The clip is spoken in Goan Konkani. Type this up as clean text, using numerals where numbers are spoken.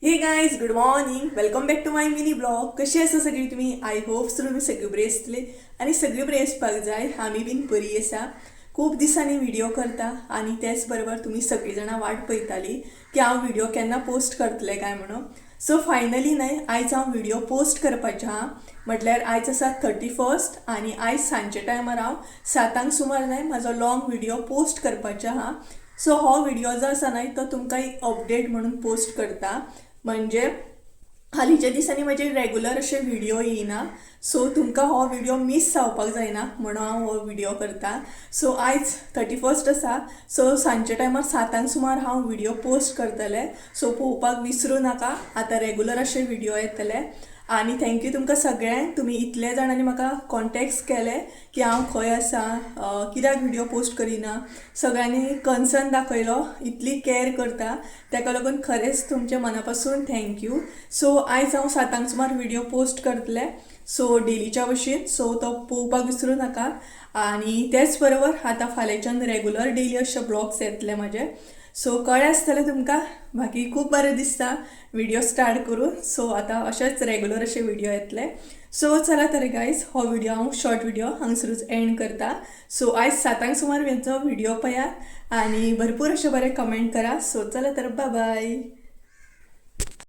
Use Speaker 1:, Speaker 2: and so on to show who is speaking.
Speaker 1: Hey guys, good morning, welcome back to my mini vlog. कशी आसा सगळी तुमी? I hope तुमी सगळी बरी आसतली आनी सगळी बरी आसपाक जाय. आमी बीन बरी आसा. खूब दिसांनी व्हिडिओ करता आनी तेच बरोबर तुमी सगळीं जाणां वाट पळयताली की हांव व्हिडिओ केन्ना पोस्ट करतले काय म्हणून. सो फायनली न्हय, आयज हांव व्हिडिओ पोस्ट करपाचें आहा. म्हटल्यार आयज आसा 31 आनी आयज सांजच्या टायमार हांव 7 सुमार न्हय म्हाजो लाँग व्हिडिओ पोस्ट करपाचें आहा. सो हो व्हिडिओ जो आसा न्हय, तो तुमकां एक अपडेट म्हणून पोस्ट करता. म्हणजे हालींच्या दिसांनी म्हजे रेगुलर अशे व्हिडिओ येयना, सो तुमकां हो व्हिडिओ मीस जावपाक जायना म्हणून हांव हो व्हिडिओ करता. सो आयज 31 आसा, सो सांजच्या टायमार 7 सुमार हांव व्हिडिओ पोस्ट करतलें. सो पळोवपाक विसरूं नाका. आतां रेगुलर अशे व्हिडिओ येतले. आनी thank you तुमकां सगळ्यांक, तुमी इतले जाणांनी म्हाका कॉन्टेक्ट्स केले की हांव खंय आसा, कित्याक व्हिडिओ पोस्ट करिना. सगळ्यांनी कन्सर्न दाखयलो, इतली कॅर करता, ताका लागून खरेंच तुमच्या मना पासून thank you. सो आयज हांव 7 सुमार व्हिडिओ पोस्ट करतलें, सो डेलीच्या भशेन. सो तो पळोवपाक विसरूं नाका. आनी तेच बरोबर आतां फाल्यांच्यान रेगुलर डेली अशे ब्लॉग्स येतले म्हाजे. सो कळ्ळें आसतलें तुमकां. बाकी खूब बरें दिसता व्हिडिओ स्टार्ट करून. सो आतां अशेंच रेगुलर अशे व्हिडिओ येतले. सो चला तर गायज, हो व्हिडिओ हांव शॉर्ट व्हिडिओ हांगसरूच एंड करता. सो आयज 7 सुमार म्हजो व्हिडिओ पळयात आनी भरपूर अशे बरे कमेंट करा. सो चला तर, बाय.